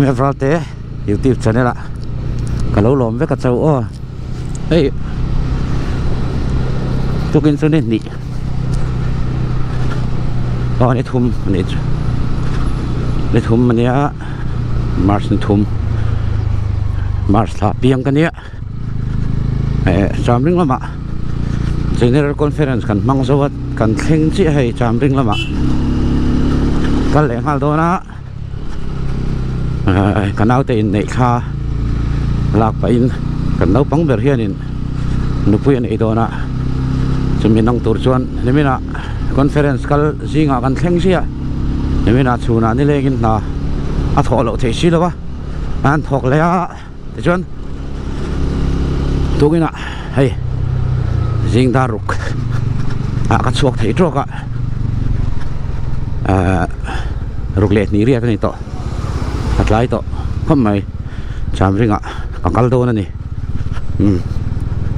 MF Ralte youtube channel ah ka lo lawm vek a cho aw hei tukin chu ni hnih aw ni thum a nih chu ni thum a nia march ni thum march thla piang ka nia eh chamring lamah general conference kan hmang zo a kan thleng chiah hei chamring lamah kal leh nghal dawn a. Ka naute inneih thla lak pahin kan naupang ber hianin nupui a neih dawn a, chumi nang tur chuan niminah conference kal zingah kan thleng ziah, niminah chhunah nilengin hna a thawh loh theih si lo a, an thawk leh a tichuan tukinah hei zing dar ruk ah ka chhuak thei tawk a ahh ruk leh hnih riat a ni tawh a tlai tawh khawp mai cham ringah ka kal dawn a ni umm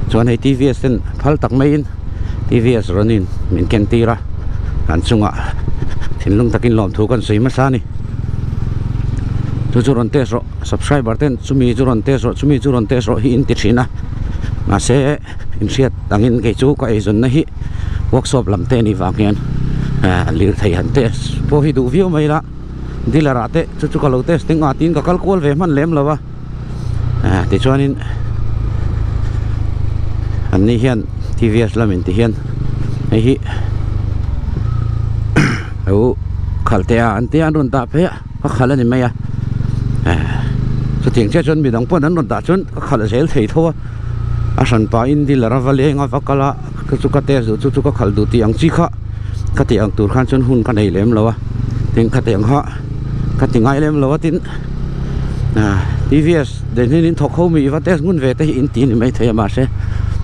chuan hei T V S ten phal tak maiin T V S rawn in min ken tir a an chungah thinlung takin lawmthu kan sawi hmasa a ni chu chu rawn test rawh. Subscriber ten chumi chu rawn test rawh chumi chu rawn test rawh hi in ti thin a mahse inhriat angin kei chu ka eizawnna hi workshop lam te anih vang hian ah lirthei han test pawh hi duh viau mai la dealer ah te chu chu ka lo test ding a tiin ka kal kual ve hman lem lo a ah tichuanin an ni hian T V S lamin ti hian hei hi lo khalh teh a an tia an rawn dah phei a. Ka khalh a ni mai a chutiang chiah chuan midang pawh an rawn dah chuan ka khalh zel thei tho a a hran pahin dealer a va leng a va kal a chu chu ka test duh chu chu ka khalh duh tih ang chi kha ka tih ang tur khan chuan hun ka nei lem lo a tin khatiang kha ka ti ngai lem lo a tin T V S den hian in thawk ho mi va test ngun ve te hi in ti a ni maithei a mahse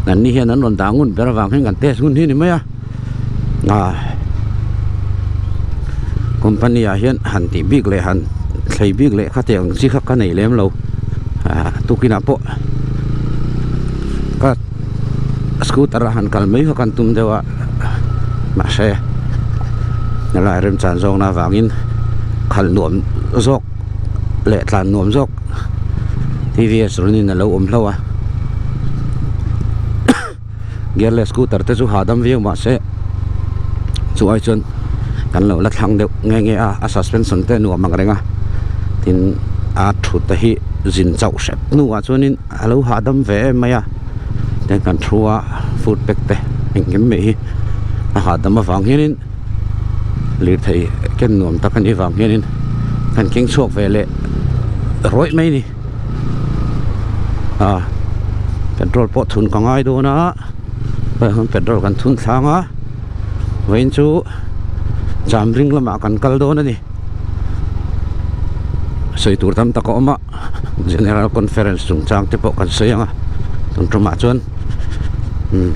an ni hian an rawn dah ngun ber avang hian kan test ngun hi a ni mai a. Company ah hian han tih bik leh han thlei bik leh kha tiang chi kha ka nei lem lo tukin ah pawh ka scooter a han kal mai kha kan tum deuh a mahse helai remchan zawng na avangin khalh nuam zawk leh tlan nuam zawk T V S rawn in alo awm hlauh a. Gearless scooter te chu hahdam viau mah se chu ai chuan kan lo la thlang deuh nge nge a a suspension te nuam ang reng a tin a thut te hi zin chauh hrep hnuah chuanin a lo hahdam ve em mai a tin kan thu a foot pack te engkim mai hi a hahdam avang hianin lirthei ken nuam tak a nih vang hianin kan keng chhuak ve leh rawih mai a ni. A petrol pawh thun ka ngai dawn a petrol kan thun thlang a vawiin chu chamring lamah kan kal dawn a ni sawi tur tam tak a awm a general conference chungchang te pawh kan sawi ang a tun tumah chuan umm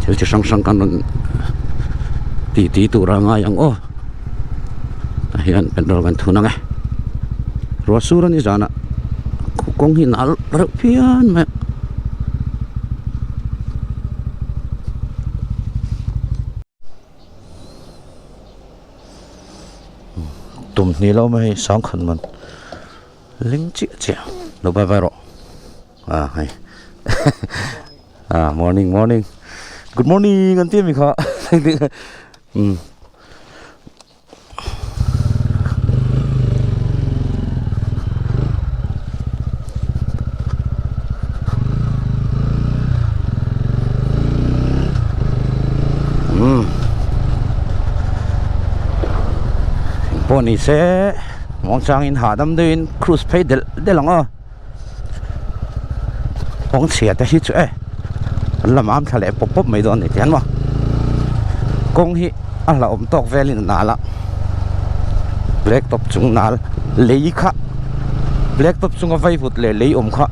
thil chi hrang hrang kan rawn ti ti tur a ngai ang aw. Tah hian petrol kan thun ang e ruah sur a ni zanah kawng hi nal reuh phian mai a. Tum hnih lo mai hei sangkhat man ling chiah chiah lo bye bye rawh ah hei ah morning morning good morning an ti ami kha. Um um pawh ni se muangchangin hahdam deuhin cruise phei delh delh ang aw kawng chhia te hi chu e an la mam thla leh pawp pawp mai dawn a ni tih an maw kawng hi a hlauhawm tawk velin a nal a black top chung nal lei kha black top chunga vaivut leh lei awm kha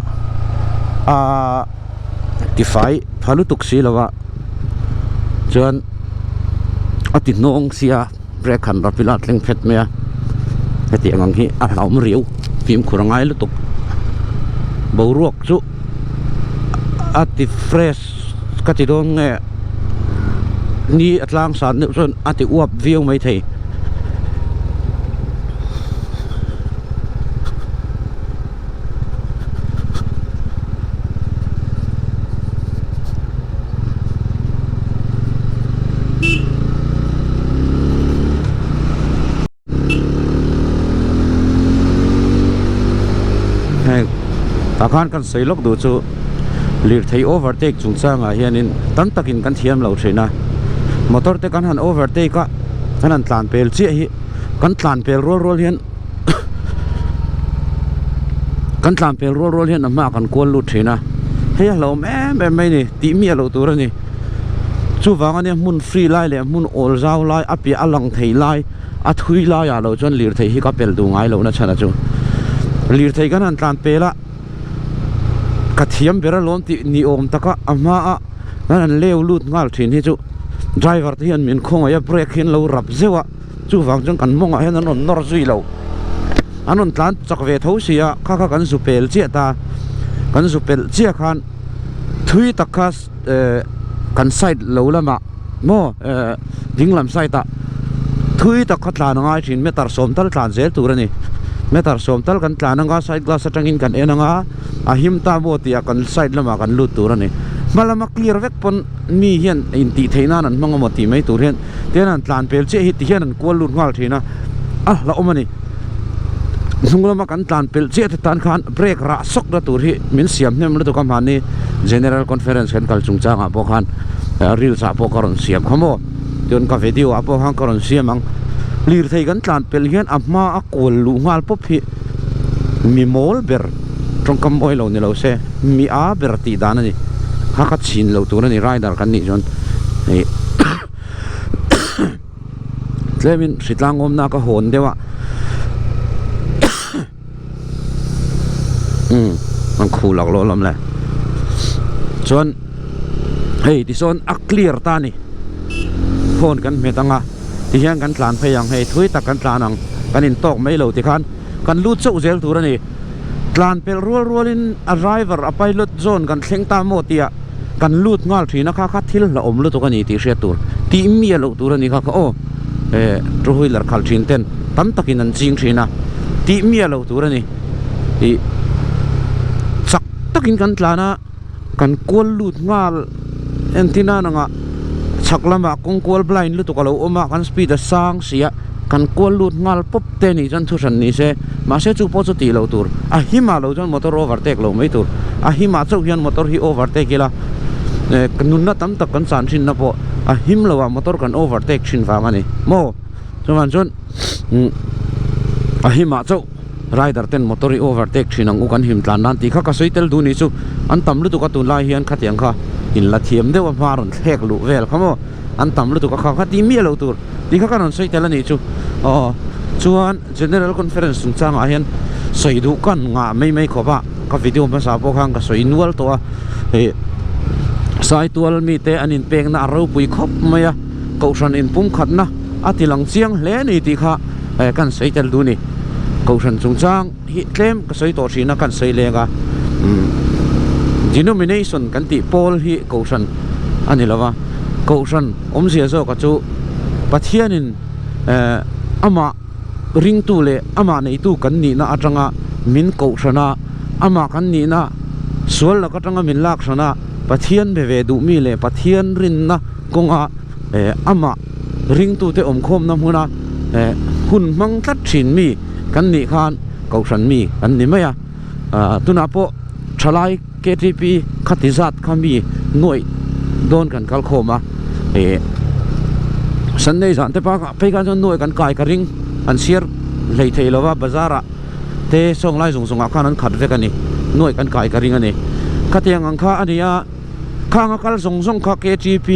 ahh tifai pha lutuk si lo a chuan a ti hnawng sia. Brake han rap ila a thleng phet mai a hetiang ang hi a hlauhawm riau fimkhur a ngai lutuk boruak chu a ti fresh ka ti dawn nge ni a tlang san deuh chuan a ti uap viau mai thei. Tah khan kan sawi lawk duh chu lirthei overtake chungchangah hianin tam takin kan thiam lo thin a, motor te kan han overtake a, kan han tlan pel chiah hi kan tlan pel rual rual hian kan tlan pel rual rual hian a hmaah kan kual lut thin a, hei a hlauhawm em em mai ni tih miah loh tur a ni. Chuvang ania hmun free lai leh hmun awl zau lai a piah a lang thei lai a thui laiah loh chuan lirthei hi ka pel duh ngai lohna chhan a chu. Lirthei kan han tlan pel a, ka thiam ber alawm tih ni awm taka a hmaa kan han leu lut nghal thin hi chu driver te hian min khawngaih a brake hi an lo rap zeuh a, chuvang chuan kan mawngah hian an rawn nawr zui lo. An rawn tlan chak ve tho si a, kha kha kan zu pel chiah ta, kan zu pelh chiah khan thui tak kha kan side lo lamah maw dinglam side ah thui tak kha tlan a ngai thin meter sawm tal tlan zel tur a ni meter sawm tal kan tlan anga side glass atangin kan en anga a him ta maw tih ah kan side lamah kan lut tur a ni hma lama clear vek pawn mi hian intih theih nan an hmang a maw tih mai tur hian tihian an tlan pel chiah hi tihian an kual lut nghal thin a a hlauhawm a ni hnung lama kan tlan pelh chiah te tan khan brake rah sawk na tur hi min siam hnem lutuk a mahni general conference kan kal chungchang ah pawh khan reels ah pawh ka rawn siam kha maw chuan ka video ah pawh khan ka rawn siam ang lirthei kan tlan pelh hian a hma a kual luh nghal pawp hi mi mawl ber tawngkam mawi lo ni lo se mi a ber tih dan a ni kha kha chhin loh tur a ni rider kan nih chuan hei. Tlemin hritlang awmna ka hawn deuh a umm an khu lak lawh lawm le chuan hei tisawn a clear ta a ni phone kan hmet ang a tihian kan tlan phei ang hei thui tak kan tlan ang kan intawk mai lo tikhan kan lut chauh zel tur a ni. Tlan pelh rual rualin a driver a pilot zawn kan thleng ta maw tih ah kan lut nghal thin a kha kha thil hlauhawm lutuk a ni tih hriat tur tih miah loh tur a ni kha kha aw eh two wheeler khalh thin ten tam takin an ching thin a tih miah loh tur a ni ih chak takin kan tlan a kan kual lut nghal entir nan anga chhak lamah kawng kual blind lutuk a lo awm a kan speed a sang si a kan kual lut nghal pawp te nih chuan thu hran ni se mahse chu pawh chu tih loh tur a himah lo chuan motor overtake loh mai tur a himah chauh hian motor hi overtake ila eh nunna tam tak kan chan thin na pawh a him loh ah motor kan overtake thin vang a ni maw chuvang chuan umm a himah chauh. Rider ten motor hi overtake thin ang u kan him tlan nan tih kha ka sawi tel duh nih chu an tam lutuk a tunlai hian khatiang kha in la thiam deuh a hma rawn thlek luh vel kha maw an tam lutuk a kha kha tih miah loh tur tih kha ka rawn sawi tel a nih chu aw chuan General Conference chungchangah hian sawi duh kan ngah mai mai khawp a ka video hmasa pawh khan ka sawi nual tawh a hei Saitual mite an inpekna a ropui khawp mai a Kohhran inpumkhatna a ti lang chiang hle a ni tih kha kan sawi tel duh a ni. Kohhran chungchang hi tlem ka sawi tawh thin a, kan sawi leng a, denomination kan tih pawl hi Kohhran a ni lo va, Kohhran awmzia zawka chu Pathianin amah ringtu leh amah neitu kan nihna atanga min kohhran a, amah kan nihna sual lak atanga min lak hran a, Pathian be ve duhmi leh Pathian rinna kawnga amah ringtute awmkhawmna hmuna hun hmang tlat thin mi kan nih khan kohhran mi kan ni mai a, tunah pawh thalai ktp khati zat kha mi nuaih dawn kan kal khawm a, Sunday zan te phei khan chuan nuaih kan kai ka ring an chhiar hlei thei lova bazar ah te sawng lai zawng zawng ah khan an khat vek a ni nuaih kan kai ka ring a ni khatiang ang kha a ni a. Khang a kal zawng zawng kha KTP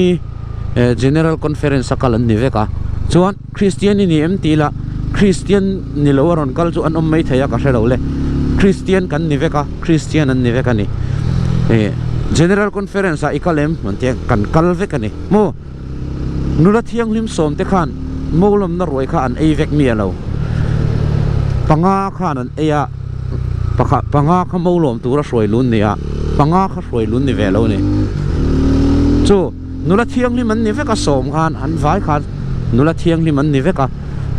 General Conference a kal an ni vek a, chuan Kristian i ni em tih lah Kristian ni lo a rawn kal chu an awm mai thei a ka hre lo le, Kristian kan ni vek a, Kristian an ni vek a ni. General Conference ah i kal em an tia kan kal vek a ni maw? Nula thianghlim sawm te khan Mawlawmna ruai kha an ei vek mi a lo. Panga khan an ei a, pakhat panga kha Mawlawm tura hruai lun ni a, panga kha hruai lun ni ve lo ni. Chu nula thianghlim an ni vek a sawm khan an vai khan nula thianghlim an ni vek a,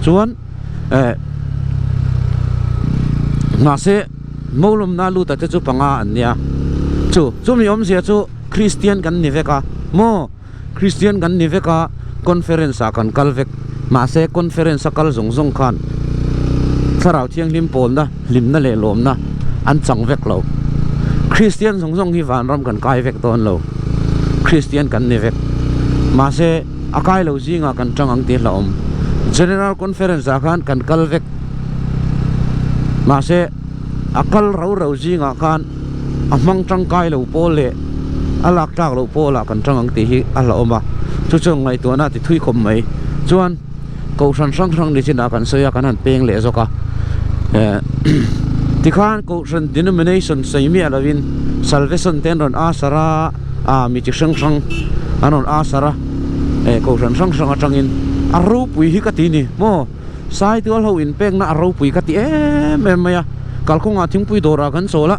chuan eh mahse Mawlawmna luta te chu panga an nia. Chu chumi awmzia chu Kristian kan ni vek a maw? Kristian kan ni vek a, conference ah kan kal vek. Mahse conference a kal zawng zawng khan Thlarau Thianghlim pawlna, hlimna leh lawmna an chang vek lo. Kristian zawng zawng hi vanram kan kai vek dawn lo. Kristian kan ni vek. Mahse, a kai lo zingah kan tang ang tih hlauhawm. General Conference ah khan kan kal vek. Mahse, a kal rau rau zingah khan a hmang tangkai lo pawl leh a lak tlak loh pawlah kan tang ang tih hi a hlauhawm a. Chu chuan ngaihtuahna a ti thui khawp mai. Chuan. Kohhran hrang hrang ni chinah kan sawi a, kan han peng leh zawk a. Eh, tikhan Kohhran denomination sawi miah lovin Salvation te an rawn asar a, ah mi chi hrang hrang an rawn asar a, eh Kohhran hrang hrang atangin a ropui hi ka ti ni maw? Saitual ho inpekna a ropui ka ti em em mai a, kalkawngah thingpui dawrah kan chawl a,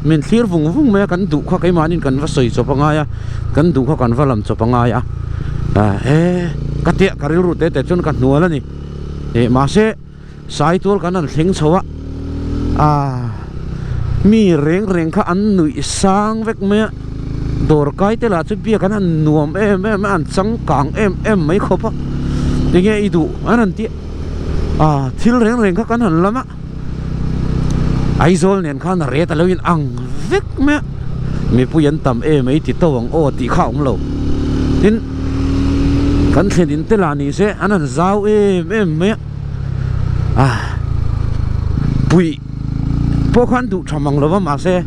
min thlir vung vung mai a, kan duh kha keimahnin kan va sawi chawp a ngai a, kan duh kha kan va lam chawp a ngai a, ah he ka tia ka rilru te te chuan ka hnual a ni, eh mahse Saitual kan han thleng chho a, ah mi reng reng kha an nuih sang vek mai a, dawr kai te lah chu biak an han nuam em em a, an changkang em em mai khawp a, tinge i duh an han ti a, ah thil reng reng kha kan han lam a. Aizawl nen khan a ret a lo in ang vek mai a, mipui an tam em mai ti to ang aw tih kha a awm lo. Tin, kan thlen in te lah ni se an han zau em em mai a, ah puih pawh khan duh tha mang lo va mahse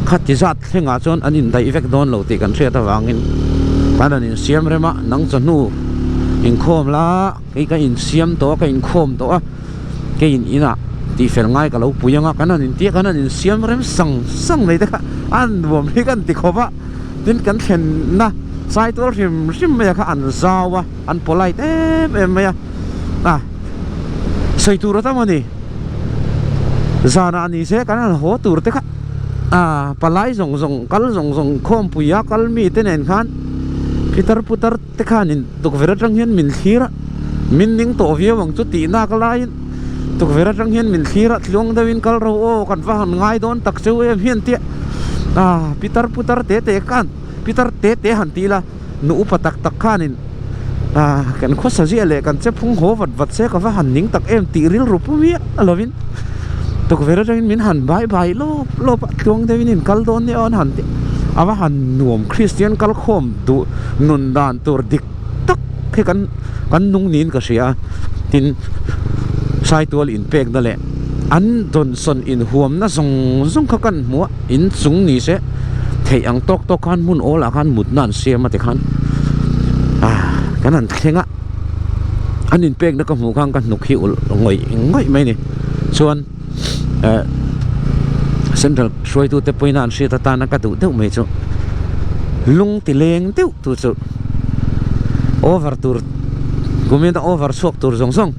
khati zat thlengah chuan an indaih vek dawn lo tih kan hriat avangin kan han insiam rem a, nang chawhnu inkhawm la kei ka insiam tawh a ka inkhawm tawh a. Keiin inah tihfel ngai ka lo pui ang a, kan han intia kan han insiam rem sang sang mai te kha a nuam hi ka inti khawp a, tin kan thlenna Saitual hrim hrim mai ah kha an zau a, an polite em em mai a, ah sawi tur a tam a ni, zanah ni se kan han haw tur te kha ah palai zawng zawng kal zawng zawng khawmpui a kal mi te nen khan pitar putar te khanin tukverh atang hian min thlir a, min ning tawh viau ang chu tih nak laiin tukverh atang hian min thlir a, tluang deuhin kal ro aw kan va han ngai dawn tak cheu em hian tia ah pitar putar te te khan pitar te te han ti ila nu upa tak tak khanin ah kan khawsa ziah leh kan che phung haw vat vat se ka va han ning tak em tih rilru pu miah lovin tukverh atangin min han bai bai lawp lawp a tluang deuhin in kal dawn nia aw an han ti a va han nuam Kristian kalkhawm duh nun dan tur dik tak hi kan kan nung niin ka hria a tin Saitual inpekna leh an dawnsawn inhuamna zawng zawng kha kan hmu a inchung ni se theih ang tawk tawk khan hmun awl ah khan mutna an siam a tikhan ah kan han thleng a an inpekna ka hmuh khan ka hnuk hi ulh ngawih ngawih mai a ni chuan. eh central hruaitu te pawhin an hriat atana ka duh deuh mai chu lung ti leng deuh tu chu over tur kumin a over chhuak tur zawng zawng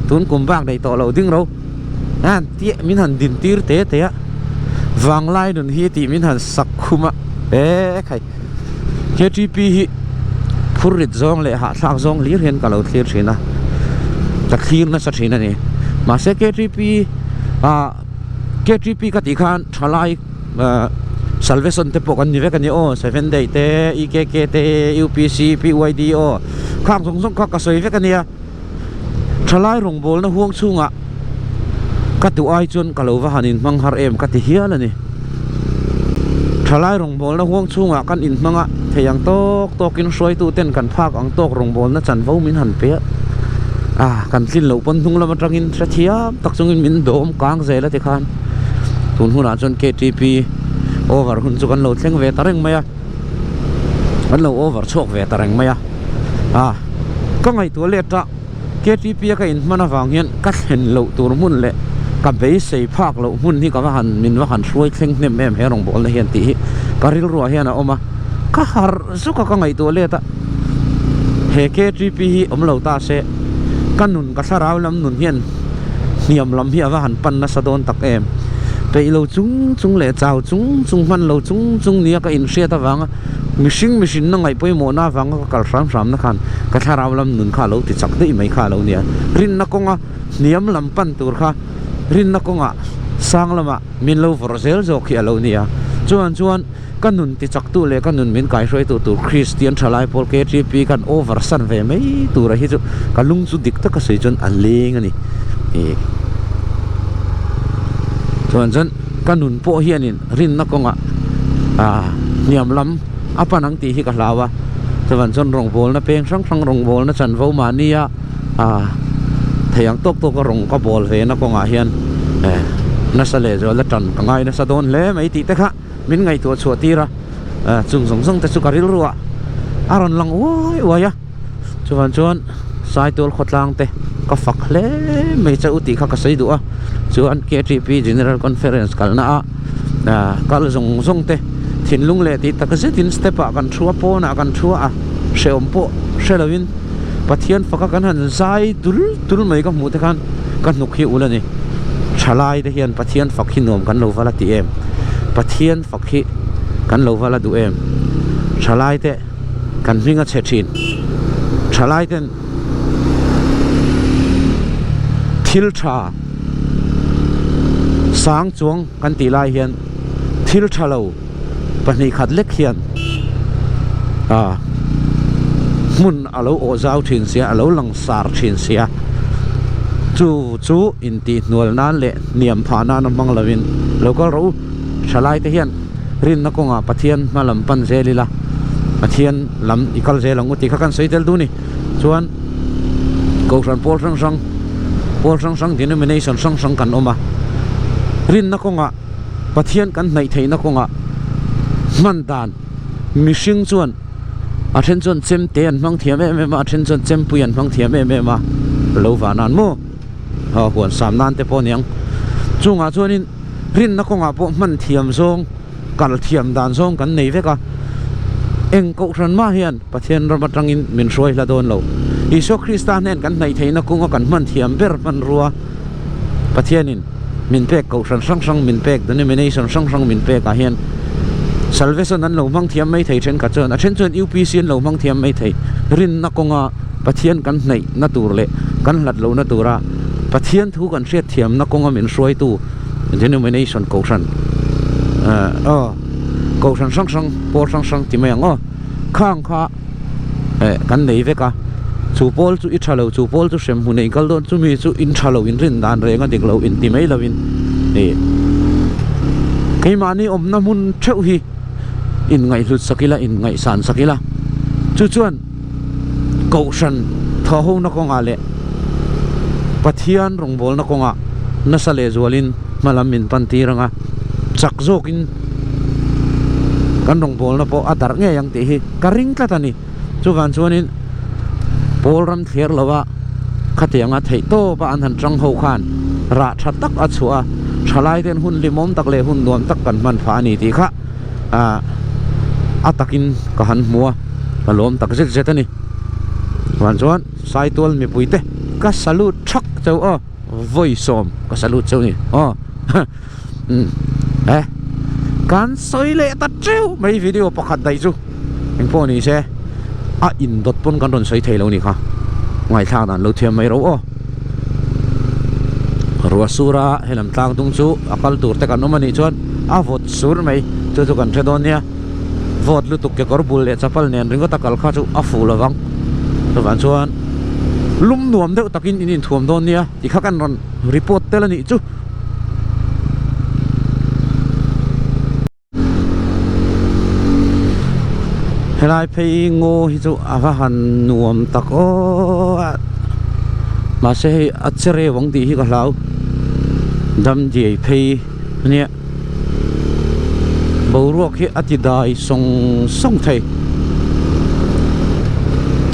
tun kum bak nei tawh lo ding ro a tih min han din tir te te a vanglai nun hi tih min han sak khum a e khai K_T_P hi phur rit zawng leh hahthlak zawng hlir hian ka lo thlir thin a, ka thlir nasa thin a ni. Mahse K_T_P ah K_T_P ka tih khan thalai ah Salvation te pawh kan ni vek a ni aw, Seven Day te, E_K_K te, U_P_C, P_Y_D aw khang zawng zawng kha ka sawi vek a nia. Thalai rawngbawlna huang chhungah ka duh ai chuan ka lo va han inhmang har em ka ti hial a ni. Thalai rawngbawlna huang chhungah kan inhmang a, thei ang tawk tawkin hruaitu ten kan phak ang tawk rawngbawlna chanvo min han pe a, ah kan tlin loh pawn hnung lam atangin hrethiam tak chungin min dawm kang zel a tikhan tun hunah chuan KTP over hun chu kan lo thleng ve ta reng mai a. An lo over chhuak ve ta reng mai a, ah ka ngaihtuah let a KTP a ka inhman avang hian ka thlen loh tur hmun leh ka beisei phak loh hmun hi ka va han min va han hruai thleng hnem em he rawngbawlna hian tih hi ka rilruah hian a awm a, ka harh zuk a ka ngaihtuah let a, he KTP hi awm lo ta se ka nun ka thlarau lam nun hian hniam lam hi a va han pan nasa dawn tak em. Peih lo chung chung leh chau chung chung hman lo chung chung nia ka inhriat avanga mihring mihrinna ngaih pawimawhna avanga ka kal hram hramna khan ka thlarau lam nun kha a lo ti chak daih mai kha a lo nia. Rinna kawnga hniam lam pan tur kha rinna kawngah sang lamah min lo vawrh zel zawk hi a lo nia. Chuan chuan ka nun ti chaktu leh ka nun min kaihruaitu tur Kristian thalai pawl KTP khan over san ve mai tura hi chu ka lung chu dik taka sawi chuan a leng a ni. Chuan chuan. ka nun pawh hianin rinna kawngah ah hniam lam a pan ang tih hi ka hlau a, chuvan chuan rawngbawlna peng hrang hrang rawngbawlna chanvo mahnia ah thei ang tawk tawka rawng ka bawl ve na kawngah hian eh nasa leh zual a tan ka ngai nasa dawn hle mai tih te kha min ngaihtuah chhuah tir a, ah chung zawng zawng te chu ka rilru ah a rawn lang uai uai a. Chuan chuan Saitual khawtlang te ka fak hle mai che u tih kha ka sawi duh a, chuan KTP General Conference kalna a ah kal zawng zawng te thinlung leh tih tak zetin step ah kan thu a pawnah kan thu a hrehawm pawh hre lovin Pathian faka kan han zai dul dul mai ka hmuh te khan ka hnuk hi ul a ni. Thalai te hian Pathian fak hi nuam kan lo va la ti em? Pathian fak hi kan lo va la duh em? Thalai te. Kan hming a chhe thin. Thalai ten thil tha sang chuang kan tih lai hian thil tha lo pahnih khat lek hian ah hmun a lo awh zau thin sia a lo lang sar thin sia chu chu intihhnual nan leh hniam phah nan a hmang lovin lo kal rawh u thalai te hian. Rinna kawngah Pathian hma lam pan zel ila, Pathian lam i kal zel ang u tih kha kan sawi tel duh a ni. Chuan Kohhran pawl hrang hrang, pawl hrang hrang, denomination hrang hrang kan awm a. Rinna kawngah Pathian kan hnaih theihna kawngah hman dan mihring chuan a then chuan chemte an hmang thiam em em a, a then chuan chempui an hmang thiam em em a, lo vah nan maw? Huan sam nan te pawh a niang. Chungah chuanin. Rinna kawngah pawh hman thiam zawng, kal thiam dan zawng kan nei vek a. Eng kohhran mah hian Pathian ram atangin min hruai hla dawn lo. Isua Krista hnen kan hnaih theihna kawnga kan hman thiam ber hmanrua Pathianin min pek kohhran hrang hrang min pek, denomination hrang hrang min pek ah hian Salvation an lo hmang thiam mai thei thenkhat chuan a then chuan UPC an lo hmang thiam mai thei. Rinna kawnga Pathian kan hnaihna tur leh kan hlat lohna tura Pathian thu kan hriat thiamna kawnga min hruaitu denomination kohhran aw kohhran hrang hrang pawl hrang hrang ti mai ang aw khang kha eh kan nei vek a chu pawl chu i tha lo chu pawl chu hrem hmu nei kal dawn chumi chu in tha lo in rin dan reng a dik lo in ti mai lo in ih keimahni awmna hmun theuh hi in ngaihhlut sak ila in ngaihsan sak ila chu chuan. Kohhran thawhhona kawngah leh Pathian rawngbawlna kawngah nasa lehzualin hma lam min pan tir ang a, chak zawkin kan rawngbawlna pawh a darh ngei ang tih hi ka ring tlat a ni. Chuvang chuanin pawl ram thler lova khatianga theih tawpa an han tang ho khan rah tha tak a chhuah a, thalaiten hun hlimawm tak leh hun nuam tak kan hman phah a ni tih kha a takin ka han hmu a ka lawm tak zet zet a ni chuan chuan Saitual mipui te ka salute thak cheu aw vawi sawm ka salute cheu ni aw umm e kan sawi leh ta teuh mai video pakhat daih chu engpawh ni se a indawt pawn kan rawn sawi thei lo ni kha ngaihthlak dan lo thiam mai ro aw ruah sura helam tlang tung chu a kal tur te kan awm a nih chuan a vawt sur mai chu chu kan hre dawn nia vawt lutuk kekawr bul leh chapal nen ringawt a kal kha chu a fuh lo vang chuvang chuan lum nuam deuh takin in inthuam dawn nia tih kha kan rawn report tel a nih chu. Helai phei ngaw hi chu a va han nuam tak aw a mahse hei a che reu ang tih hi ka hlau dam diai phei ania boruak hi a ti dai sawng sawng thei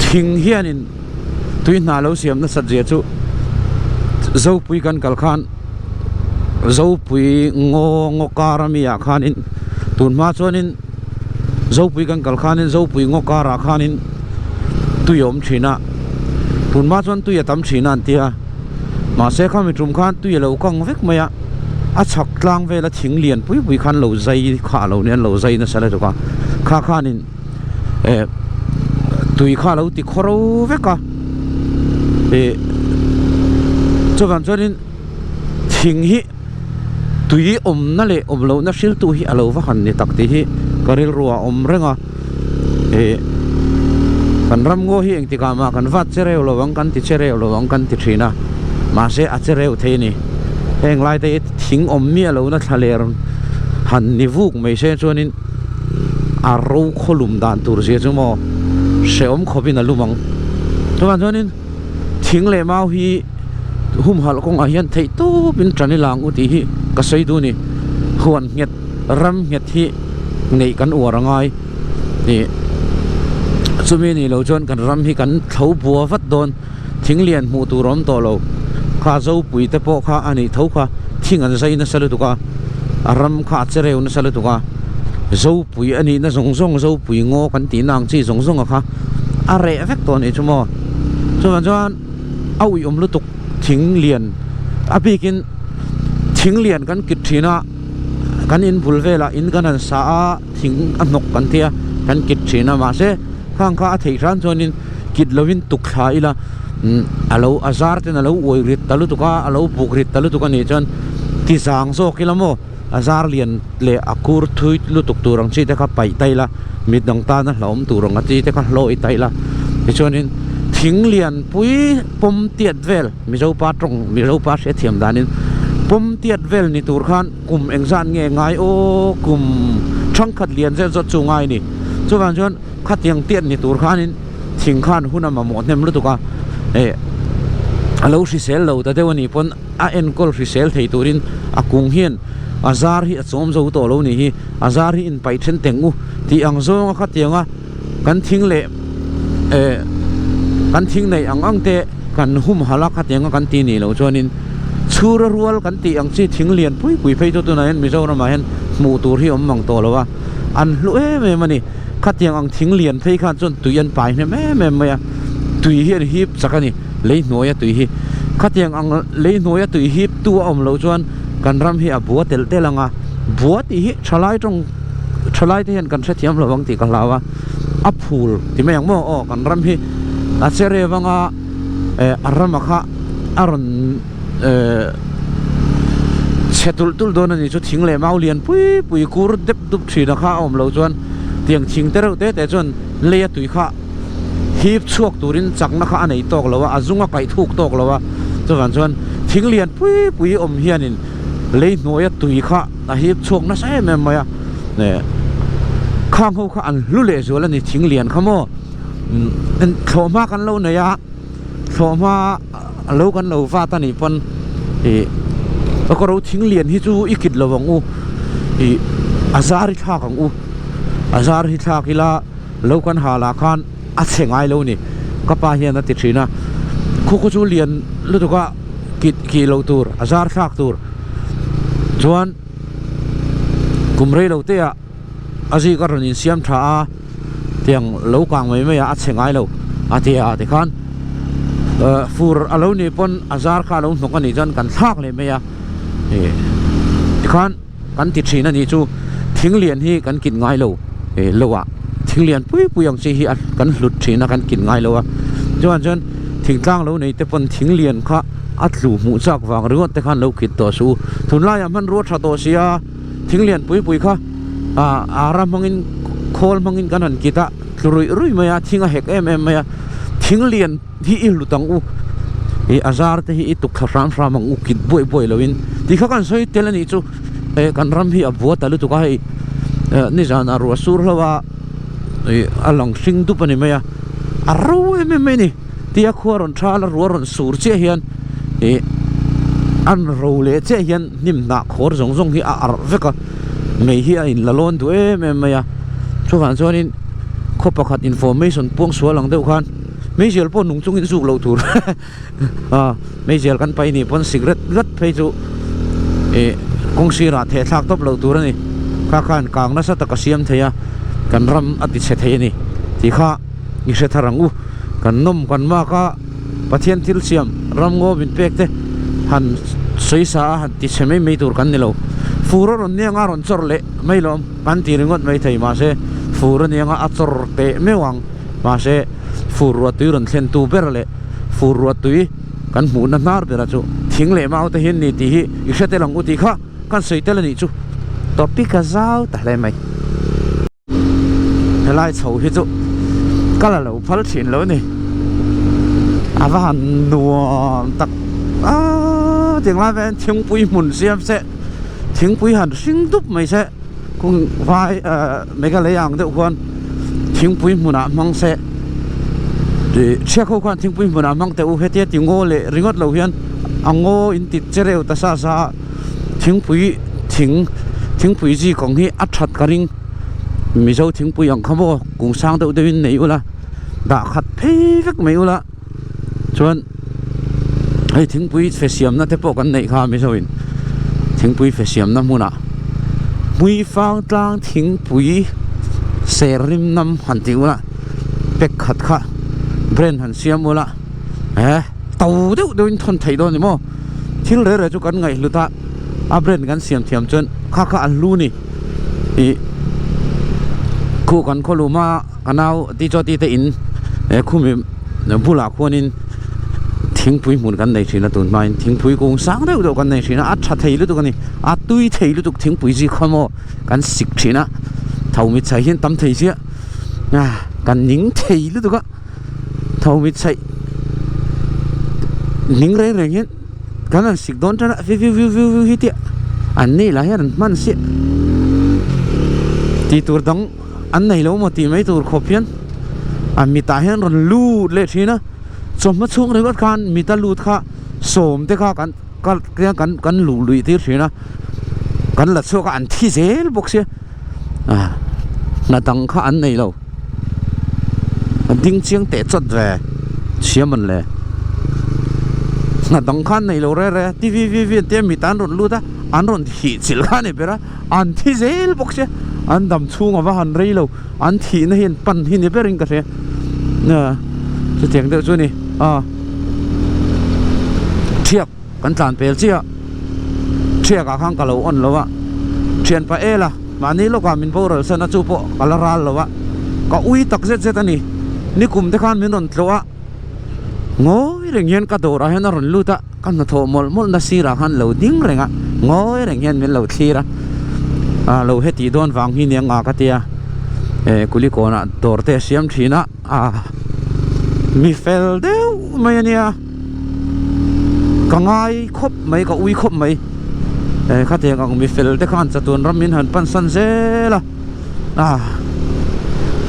thing hianin tui hna lo siam nasat zia chu Zopui kan kal khan Zopui ngaw ngaw kar ami ah khanin tun hma chuanin Zopui kan kal khanin Zopui ngaw karah khanin tui a awm thin a tun hma chuan tui a tam thin a an ti a mahse khami tum khan tui a lo kang vek mai a a chhak tlang vela thing lian pui pui khan lo zai kha a lo nia an lo zai nasa lutuk a kha khanin eh tui kha a lo ti khawro vek a ih chuvang chuanin thing hi tui awmna leh awm lohna hriltu hi a lo va han ni tak tih hi ka rilru ah a awm reng a ih kan ram ngaw hi engtikah mah kan vat che reu lo ang kan ti che reu lo ang kan ti thin a mahse a che reu thei a ni. Heng lai te hi thing awm miah lohna thlaler han ni vuk mai se chuanin a ro khawlum dan tur zia chu maw hrehawm khawpin a lum ang. Chuvang chuanin thing leh mau hi humhalh kawngah hian theih tawpin tan ila ang u tih hi ka sawi duh a ni. Huan nghet ram nghet hi neih kan uar a ngai ih chumi nih loh chuan kan ram hi kan thlo bua vat dawn. Thing lian hmuh tur a awm tawh lo. Kha Zopui te pawh kha a nih tho kha thing an zai nasa lutuk a, a ram kha a che reu nasa lutuk a, Zopui a nihna zawng zawng Zopui ngaw kan tihna ang chi zawng zawng a kha a reh vek tawh a nih chu maw. Chuvang chuan a uiawm lutuk thing lian a bikin thing lian kan kit thin a, kan in bul velah in kan han sa a, thing a hnawk kan tia kan kit thin a mahse khang kha a theih hran chuanin kit lovin tuk thla ila umm a lo a zar ten a lo uai rit ta lutuk a a lo buk rit ta lutuk a nih chuan ti zang zawk ila maw a zar lian leh a kur thui lutuk tur ang chi te kha paih ta ila mit dang tana hlauhawm tur ang a chi te kha hlawih ta ila tichuanin thing lian pui pawm tiat vel Mizopa tawng Mizopa hriatthiam danin pawm tiat vel ni tur khan. Kum engzat nge ngai aw kum thangkhat lian zel zawt chu ngai ni. Chuvang chuan khatiang tiat ni tur khanin thing khan hun a mamawh hnem lutuk a, eh a lo hrisel lo ta deuh a nih pawn a enkawl hrisel thei turin a kung hian a zar hi a chawm zo tawh lo nih hi, a zar hi inpaih then teng u tih ang zawnga khatianga kan thing leh eh kan thing neih ang ang te kan humhalh a khatianga kan ti nih loh chuanin chhura rual kan tih ang chi thing lian pui pui phei chu tunah hian Mizoramah hian hmuh tur hi awm mang tawh lo a, an hlu em em a ni. Khatiang ang thing lian phei khan chuan tui an pai hnem em em mai a, tui hi an hip chak a ni lei hnuaia tui hi. Khatiang ang lei hnuaia tui hip tu a awm loh chuan kan ram hi a bua telh telh ang a, bua tih hi thalai tawng thalai te hian kan hrethiam lo ang tih ka hlau a, a phul ti mai ang maw aw kan ram hi a che rev anga eh a rama kha a rawn eh chhe tulh tulh dawn a ni chu thing leh mau lian pui pui kur dep dup thin a kha a awm loh chuan tiang thing te reuh te te chuan lei a tui kha hip chhuak turin chakna kha a nei tawk lo a a zung a kaih thuk tawk lo a chuvang chuan thing lian pui pui awm hianin lei hnuaia tui kha a hip chhuak nasa em em mai a eh khang ho kha an hlu leh zual a ni thing lian kha maw umm thlawhhma kan lo nei a thlawhhma lo kan lo vat a nih pawn ih ka kawr ho thing lian hi chu i kit lo ang u ih a zar hi thlak ang u a zar hi thlak ila lo kan hal ah khan a chhe ngai lo a ni ka pa hian a ti thin a khu khu chu lian lutuk a kit kih loh tur a zar thlak tur. Chuan kum rei lo te ah a zik a rawn insiam tha a tiang lo kang mai mai ah a chhe ngai lo a ti a tikhan eh fur a lo nih pawn a zar kha a lo hnawk a nih chuan kan thlak leh mai a ih tikhan kan ti thin a nih chu thing lian hi kan kit ngai lo ih lo ah thing lian pui pui ang chi hi a kan hlut thin a kan kit ngai lo a chuan chuan thingtlang lo nei te pawn thing lian kha. A tlu hmuh chak vang ringawt te khan lo kit tawh suh u. Tunlaiah hmanrua tha tawh sia thing lian pui pui kha ah ara hmangin khawl hmangin kan han kit a tlu ruih ruih mai a thing a hek em em mai a thing lian hi i hlut ang u ih a zar te hi i tuk thla hram hram ang u kit buai buai lo in tih kha kan sawi tel a nih chu eh kan ram hi a bua ta lutuk a hei eh nizanah ruah sur hlauh a ih a lang hring dup a ni mai a a ro em em mai a ni. Tia khua rawn thal a rua rawn sur chiah hian ih an ro leh chiah hian hnim hnah khawr zawng zawng hi a arh vek a mei hi a in la lawn duh em em mai a chuvang chuanin khaw pakhat information puang sual ang deuh khan meizial pawh nung chungin zuk loh tur a meizial kan paih nih pawn cigarette lat phei chu ih kawng sirah theh thlak tawp loh tur a ni kha khan kang nasa tak a siam thei a kan ram a ti chhe thei a ni tih kha. I hre thar ang u. Kan nawm kan mak a, Pathian thil siam ram ngaw min pek te han sawi sa a han ti chhe mai mai tur kan ni lo. Fur a rawn niang a rawn chawr leh mai lawm kan ti ringawt mai thei mahse fur a niang a a chawr teh meuh ang. Mahse fur ruah tui rawn thlen tu ber leh fur ruah tui kan hmuhna hnar bera chu thing leh mau te hian ni tih hi i hre tel ang u tih kha kan sawi tel a nih chu. Topic a zau ta hle mai. Helai chho hi chu ka la lo phal thin lo a ni a va han nuam tak a Tiang lai velah hian thingpui hmun siam se thingpui han hring dup mai se kung vai ahh Meghalaya ang deuh khuan thingpui hmunah hmang se ih thiak ho khan thingpui hmunah hmang teh u hetia ti ngaw leh ringawt lo hian a ngaw in ti che reuh ta sa sa a thingpui thing thingpui zi kawng hi a that ka ring Mizo thingpui ang kha maw kung sang deuh deuh in nei ula dah khat phei vek mai ula chuan hei thingpui fe siamna te pawh kan neih kha Mizo in thingpui fe siamna hmunah hmuifang tlang thingpui ser rim nam han tih ula pack khat kha brand han siam ula eh to deuh deuhin thawn theih dawn a ni maw thil reh reh chu kan ngaihhlut a a brand kan siam thiam chuan kha kha a hlu a ni ih khuh kan khawlum a. Ka nau ti chaw ti te in he khumi bulah khuanin thingpui hmun kan nei thin a tun hmain thingpui kung sang deuh deuh kan nei thin a a tha thei lutuk a ni a tui thei lutuk thingpui zik khaw maw kan sik thin a tho mit chhaih hian tam thei chiah a kan ning thei lutuk a tho mit chhaih ning reng reng hian kan han sik dawn tan a viu viu viu viu hi tia an ni lah hian an hman siah tih tur dang. An nei lo maw tih mai tur khawp hian a mitah hian rawn lut leh thin a, chawhma chhung ringawt khan mita lut kha sawm te kha kan kal kan kan luh luih tir thin a, kan la chhuak a an thi zel bawk sia ah hna dang kha an nei lo a ding chiang teh chawt ve siam an le hna dang kha an nei lo re re ti vi vi vi an tia mita an rawn lut a an rawn hih chilh kha a ni ber a. An thi zel bawk sia, an dam chhung a va han rei lo, an thihna hi an pan hi ni berin ka hria, chutiang deuh chu a ni a, thiak kan tlan pel chiah a, thiak ah khan ka lo on lo a, thian pa el a, mahni lawkah min boral san a chu pawh ka la ral lo a, ka ui tak zet zet a ni, nikum te khan min rawn tlawh a, ngawi reng hian ka dawrah hian a rawn lut a. Ka hnathawh mawlh mawlh na sirah khan lo ding reng a, ngawi reng hian min lo thlir a, ah lo hetih dawn vang hi nia nga ka tia, eh kulikawnah dawr te a siam thin a, ah mi fel deuh mai a nia, ka ngai khawp mai ka ui khawp mai, eh khatiang ang mi fel te khan chatuan ram min han pan san zel a, ah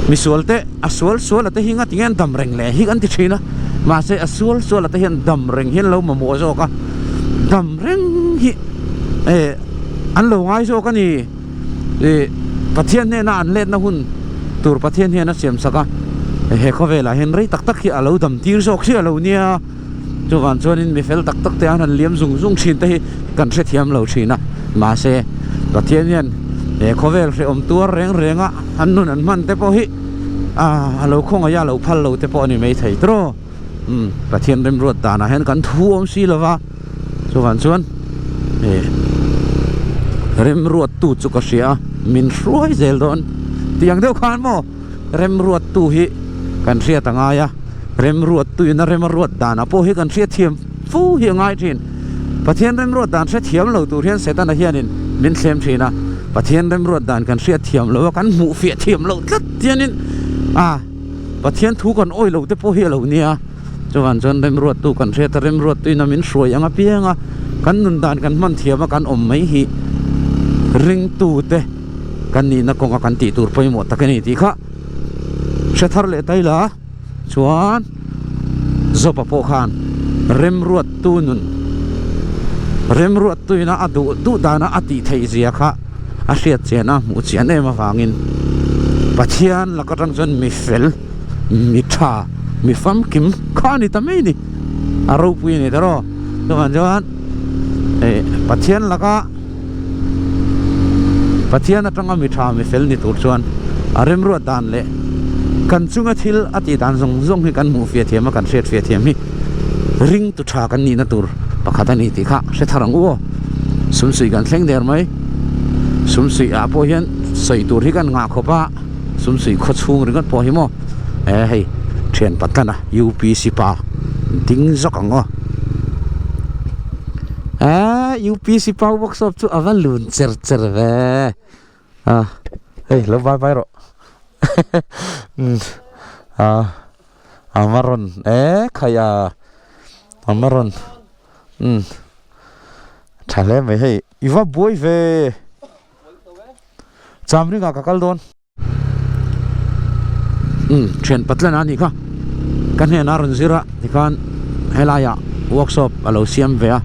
misual te. A sual sual a te hi ngatinge an dam reng leh hi kan ti thin a, mahse a sual sual a te hian dam reng hian lo mamawh zawk a, dam reng hi eh an lo ngai zawk a ni ih Pathian hnena an letna hun tur Pathian hian a siam sak a, he khawvelah hian rei tak tak hi a lo dam tir zawk chiah lo nia, chuvang chuanin mi fel tak tak te an han liam zung zung thin te hi kan hrethiam lo thin a, mahse Pathian hian he khawvel hrehawm tuar reng reng a. An nun an hman te pawh hi a lo khawngaih a, a lo phal lo te pawh a ni maithei tawh. Umm Pathian remruat danah hian kan thu awm si lo va, chuvang chuan ih remruattu chu ka hria a, min hruai zel dawn tih ang deuh khan maw remruattu hi kan hriat a ngai a, remruattuin a rem a ruat danah pawh hi kan hriatthiam fo hi a ngai thin. Pathian remruat dan hrethiam lo tur hian Setana hianin min thlem thin a, Pathian remruat dan kan hriat thiam lo a, kan hmuh fiah thiam loh tlat hianin a Pathian thu kan awi lo te pawh hi a lo nia. Chuvang chuan remruattu kan hriat a, remruattuin a min hruai ang apiang a, kan nun dan kan hman thiam a kan awm mai hi ringtute kan nihna kawnga kan tih tur pawimawh tak a ni tih kha hre thar leh ta ila. Chuan Job-a pawh khan remruattu nun, remruattuina a duh duh dana a tih theih zia kha a hriat chian a, hmuh chian em avangin Pathian lak atang chuan mi fel, mi tha, mi famkim kha a ni ta mai ni, a ropui a ni ta rawh. Chuvang chuan Pathian laka Pathian atanga mi tha mi fel ni tur chuan a remruat dan leh kan chunga thil a tih dan zawng zawng hi kan hmuh fiah thiam a kan hriat fiah thiam hi ring tu tha kan nihna tur pakhat a ni tih kha hre thar ang u aw. Sumsuih kan thleng der mai. Sumsuih ah pawh hian sawi tur hi kan ngah khawp a, sumsuih khaw chhung ringawt pawh hi maw e hei thian patlana UPC pa ding zawk ang aw. Eee UPC power workshop chu ava lun cher cher ve a hei lo vai vai rawh a ava rawn e khai a ava rawn umm. Tha hle mai hei i va buai ve. Chamringa ka kal dawn. Umm thian patlan a nih kha ka hnenah a rawn zir a tikhan helaiah workshop a lo siam ve a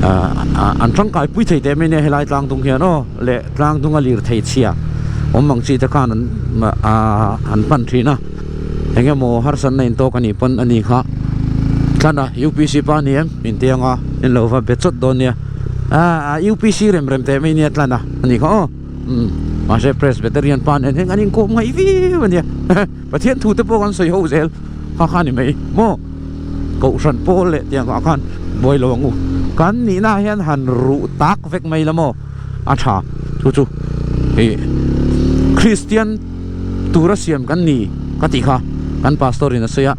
ahh an tangkai pui thei teh mai nia helai tlang dung hian aw leh tlang dunga lir thei chhia awm ang chi te khan an ahh an hman thin a eng emaw harsatna intawk a nih pawn a ni kha tlan a U_P_C pa a ni em intiang a in lo va be chawt dawn nia ahh U_P_C rem rem teh mai nia tlan a a ni kha aw. Umm mahse Presbyterian pa nen hian kan inkawm ngaih viau a nia Pathian thu te pawh kan sawi ho zel kha kha a ni mai maw Kohhran pawl leh tiang ah khan buai lo ang u kan nihna ah hian han ruh tak vek mai la maw a tha chu chu ih Kristian tura siam kan ni ka tih kha kan pastor in a sawi a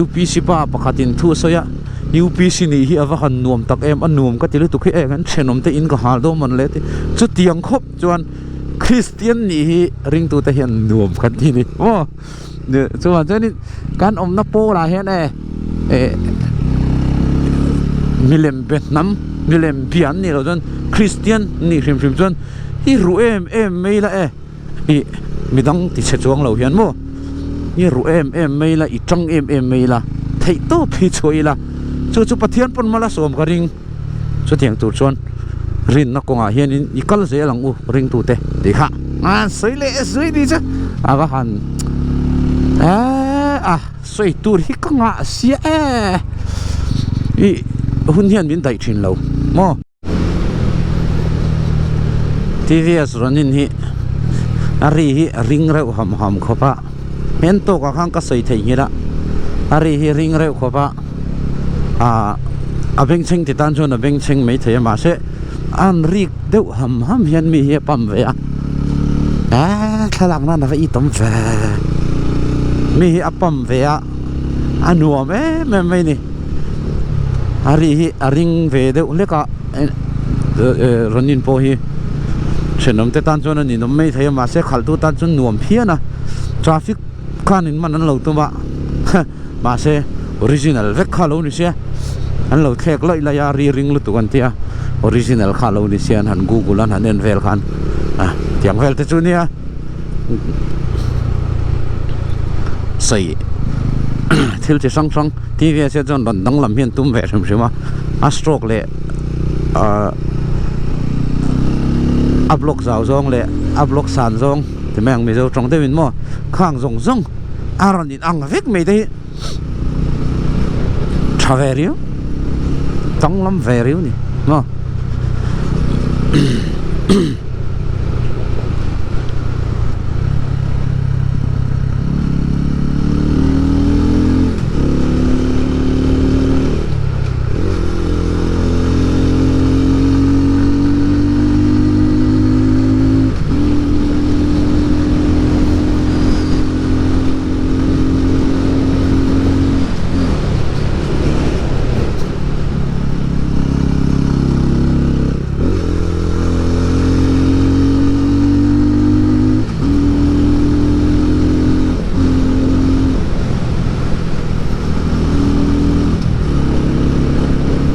UPC pa pakhat in thu a sawi a. UPC nih hi a va han nuam tak em, a nuam ka ti lutuk hi eng an thenawm te in ka hal dawn mawn le ti chutiang khawp chuan Kristian nih hi ringtu te hian nuam kan ti ni maw chuan chuanin kan awmna pawlah hian e eh milem be hnam milem bia an nih loh chuan Kristian nih hrim hrim chuan i ruh em em mai la e. Ih midang ti chhe chuang lo hian maw i ruh em em mai la i tang em em mai la theih tawp hi chhuah ila chu chu Pathian pawn mal a sawm ka ring chutiang tur chuan rinna kawngah hianin i kal zel ang u ringtute tih kha a sawi leh zui ni che a va han eeh a sawi tur hi ka ngah sia e ih hun hian min daih thin lo maw. TVS Ronin hi a ri hi a ring reuh ham ham khawp a hen tawkah khan ka sawi theih nghilh a a ri hi ring reuh khawp a ah a bengchheng ti tan chuan a bengchheng mai thei a mahse a han rik deuh ham ham hian mi hi a pump ve a eee thlalak nan a va itawm ve mi hi a pump ve a a nuam em em mai a ni. A ri hi a ring ve deuh hlek a Ronin pawh hi thenawm te tan chuan a ninawm mai thei a mahse khalhtu tan chuan nuam phian a traffic khan in man an lo tum a mahse original vek kha lo ni sia an lo thlek laih laih a ri ring lutuk an tia original kha lo ni sia an han google an han en vel khan a tiang vel te chu nia. Sawi thil chi hrang hrang T_V ah chuan rawn danglam hi an tum ve hrim hrim a a stroke leh ahh a block zau zawng leh a block san zawng ti mai ang mizo tawng deuhin maw khang zawng zawng a rawn in ang vek mai te hi tha ve riau danglam ve riau a ni maw.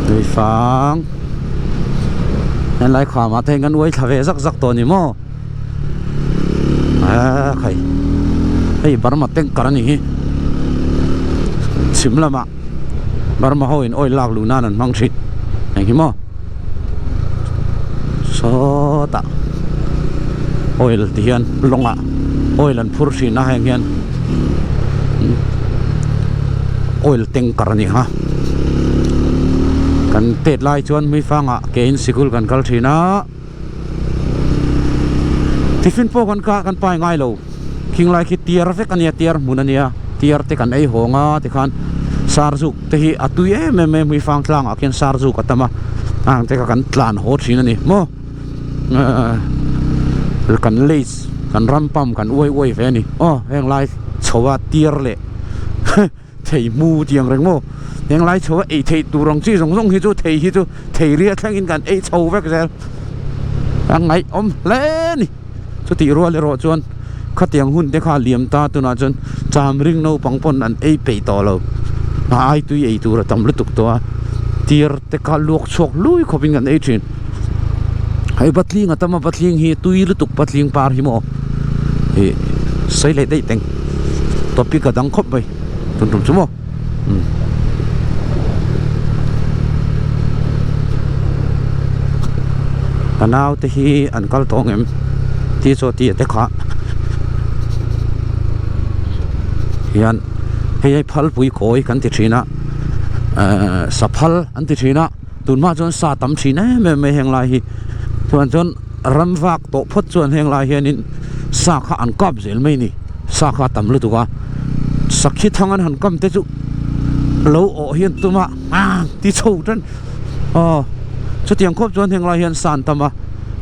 Tuifang helai khamah te hian kan uai thla ve zak zak tawh a ni maw aaa khai hei Burma tanker a ni hi chhim lamah Burma ho in oil lak luh nan an hmang thin eng hi maw. Sawtah oil ti hian lawngah oil an phur thin a heng hian oil tanker a ni ang a kan tet lai chuan hmuifangah ke in sikul kan kal thin a tiffin pawh kan kah kan pai ngai lo khing lai khi tiar vek a nia tiar hmun a nia tiar te kan ei hawng a tikhan sarzuk te hi a tui em em mai a hmuifang tlangah khian sarzuk a tam a ang te kha kan tlan haw thin a ni maw ahh kan lace kan ram pump kan uai uai ve a ni aw heng lai chho a tiar leh thei mu tih ang reng maw heng lai chho a ei theih tur ang chi zawng zawng hi chu thei hi chu thei ria thlengin kan ei chho vek zel a ngaihawm hle a ni chutih rual erawh chuan khatiang hun te kha liam ta tunah chuan cham ring naupang pawn an ei peih tawh lo a ai tui ei tur a tam lutuk tawh a. tir te kha luak chhuak hlui khawpin kan ei thin. Hei patling a tam a patling hi tui lutuk patling par hi maw ih sawi leh daih teng topic a dang khawp mai tun tum chu maw umm. Ka nau te hi an kal tawh ang em ti chaw tih te kha hian hei hei phalpui kawi kan ti thin a ehh saphal an ti thin a. Tunhma chuan sa tam thin em em mai heng lai hi chuan chuan ram vak tawh phawt chuan heng lai hianin sa kha an kap zel mai ni sa kha a tam lutuk a sakhi thang an han kam te chu lo awh hian tum a ah ti chho tan aw chutiang khawp chuan heng lai hian sa an tam a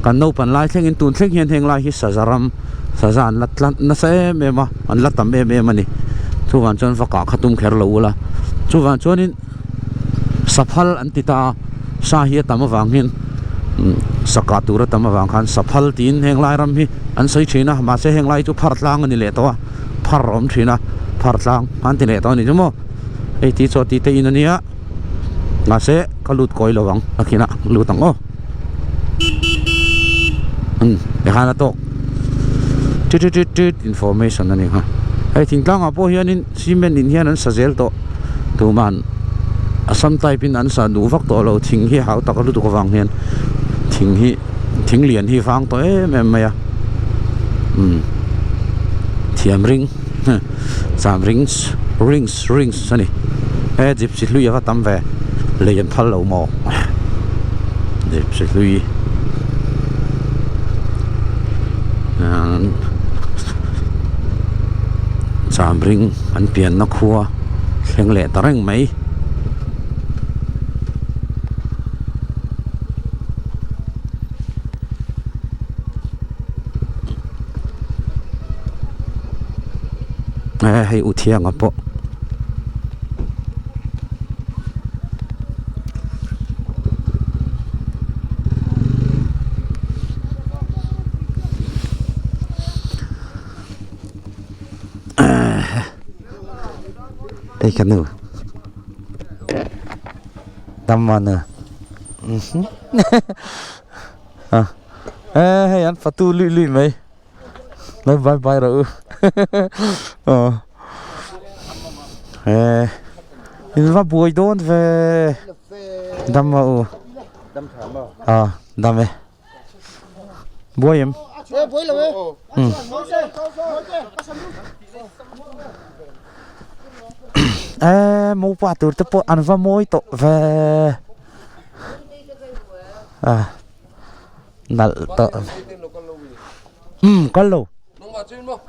kan naupan lai thlengin tun thleng hian heng lai hi saza ram saza an la tlat nasa em em a an la tam em em a ni chuvang chuan va kah kha tum kher lo ula chuvang chuanin. Saphal an ti ta a, sa hi a tam avang hian sa kah tur a tam avang khan saphal tiin heng lai ram hi an sawi thin a, mahse heng lai chu phar tlang a ni leh tawh a, phar a awm thin a, phar tlang an ti leh tawh a ni chu maw, hei ti chaw ti te in a nia, mahse ka lut kawi lo ang a khinah lut ang aw, umm tikhan a tawk tit tit tit tit information a ni kha, hei thingtlangah pawh hianin. Cement in hian an sa zel tawh tuman Assam type in an sa duh vak tawh lo thing hi hau tak lutuk avang hian thing hi thing lian hi vang tawh em em mai a umm thiam ring cham rings rings rings a ni he gypsy hlui a va tam ve lei an phal lo maw gypsy hlui ahh. Chamring an pianna khua thleng leh ta reng mai. Hei u Thianga pawh. Đây ka nu Dam mà nè À Ê hei an fatu lui lui mai Nói bye bye rồi Ờ Ê In va buai dawn ve Dam mà u Ờ dam e Buai em? Ừ. Ê, mopa tur te pawh an va mawi tawh ve. À, nalh tawh. Um, kal lo.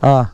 À.